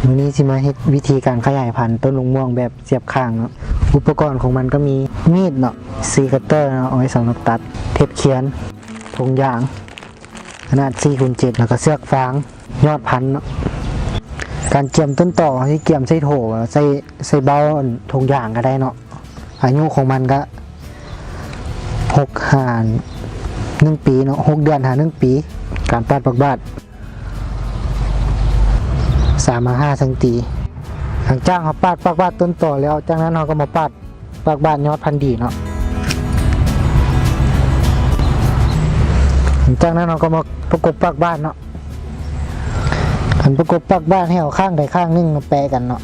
ມື້ນີ້ຊິມາເຮັດວິທີການຂະຫຍາຍພັນຕົ້ນມະມ່ວງແບບສຽບຂ້າງເນາະ. ອຸປະກອນຂອງມັນກໍມີມີດເນາະ, ຊີຄັດເຕີເນາະ ເອົາໄວ້ສຳລັບຕັດ, ເທັບຂຽນ, ຖົງຢາງຂະໜາດສີ່ຄູນເຈັດ ແລ້ວກໍເຊືອກຟາງ, ຍອດພັນເນາະ. ການກຽມຕົ້ນຕໍ ເຮົາຊິກຽມໃສ່ໂຖ ໃສ່ ໃສ່ເບົາຖົງຢາງກໍໄດ້ເນາະ. ອາຍຸຂອງມັນກະຫົກຫາໜຶ່ງປີເນາະ, ຫົກເດືອນຫາໜຶ່ງປີ. ການປາດປາກບາດ ສາມມາຫ້າເຊັງຕີ. ຫຼັງຈາກເຮົາປາດປາກບາດຕົ້ນຕໍແລ້ວ, ຈາກນັ້ນເຮົາກໍມາປາດປາກບາດຍອດພັນດີເນາະ. ຫຼັງຈາກນັ້ນເຮົາກໍມາປະກົບປາກບາດເນາະ. ການປະກົບປາກບາດໃຫ້ເອົາຂ້າງໃດຂ້າງໜຶ່ງມາແປະກັນເນາະ.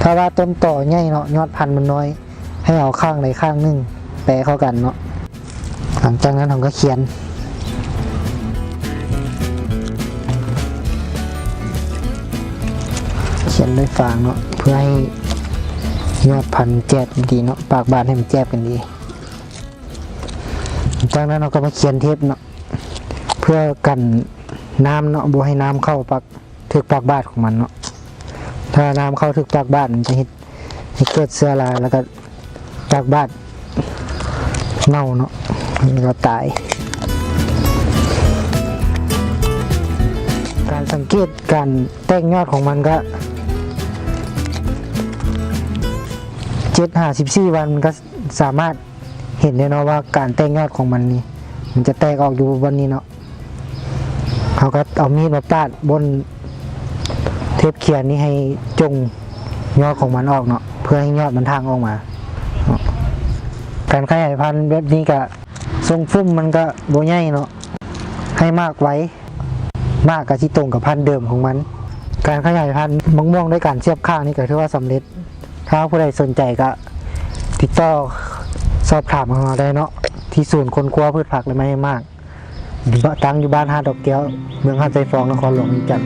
ຖ້າວ່າຕົ້ນຕໍໃຫຍ່ເນາະ, ຍອດພັນມັນນ້ອຍ, ໃຫ້ເອົາຂ້າງໃດຂ້າງໜຶ່ງແປະເຂົ້າກັນເນາະ. ຫຼັງຈາກນັ້ນເຮົາກໍຂຽນ ຂຽນດ້ວຍຟາງເນາະ ເພື່ອໃຫ້ຍອດພັນແຈບດີເນາະ, ປາກບາດໃຫ້ມັນແຈບກັນດີ. ຈາກນັ້ນເຮົາກໍມາຂຽນເທບເນາະ ເພື່ອກັນນ້ຳເນາະ, ບໍ່ໃຫ້ນ້ຳເຂົ້າປາກ ຖືກປາກບາດຂອງມັນເນາະ. ຖ້ານ້ຳເຂົ້າຖືກປາກບາດ ມັນຈະເຮັດໃຫ້ເກີດເຊື້ອລາ ແລ້ວກໍປາກບາດເນົ່າເນາະ ແລ້ວກໍຕາຍ. ການສັງເກດການແຕກຍອດຂອງມັນກໍ ເຈັດຫາສິບສີ່ວັນ ມັນກໍສາມາດ ເຫັນແນ່ເນາະວ່າການແຕກຍອດຂອງມັນນີ້ ມັນຈະແຕກອອກຢູ່ບ່ອນນີ້ເນາະ. ເຮົາກໍເອົາມີດມາປາດບ່ອນເທບຂຽນນີ້ໃຫ້ຈົ່ງຍອດຂອງມັນອອກເນາະ ເພື່ອໃຫ້ຍອດມັນທາງອອກມາເນາະ. ການຂະຫຍາຍພັນແບບນີ້ກະ ຊົງຟຸ້ມມັນກະບໍ່ໃຫຍ່ເນາະ ໃຫ້ໝາກໄວ ໝາກກະຊິຕົງກັບພັນເດີມຂອງມັນ. ການຂະຫຍາຍພັນໝາກມ່ວງດ້ວຍການສຽບຂ້າງນີ້ກະຖືວ່າສຳເລັດ. ຖ້າຜູ້ໃດສົນໃຈກະຕິດຕໍ່ສອບຖາມເຮົາໄດ້ເນາະ ທີ່ສູນຄົ້ນຄວ້າພືດຜັກ ແລະ ໄມ້ໃຫ້ໝາກ ຕັ້ງຢູ່ບ້ານຫາດດອກແກ້ວ ເມືອງຫາດຊາຍຟອງ ນະຄອນຫຼວງວຽງຈັນ.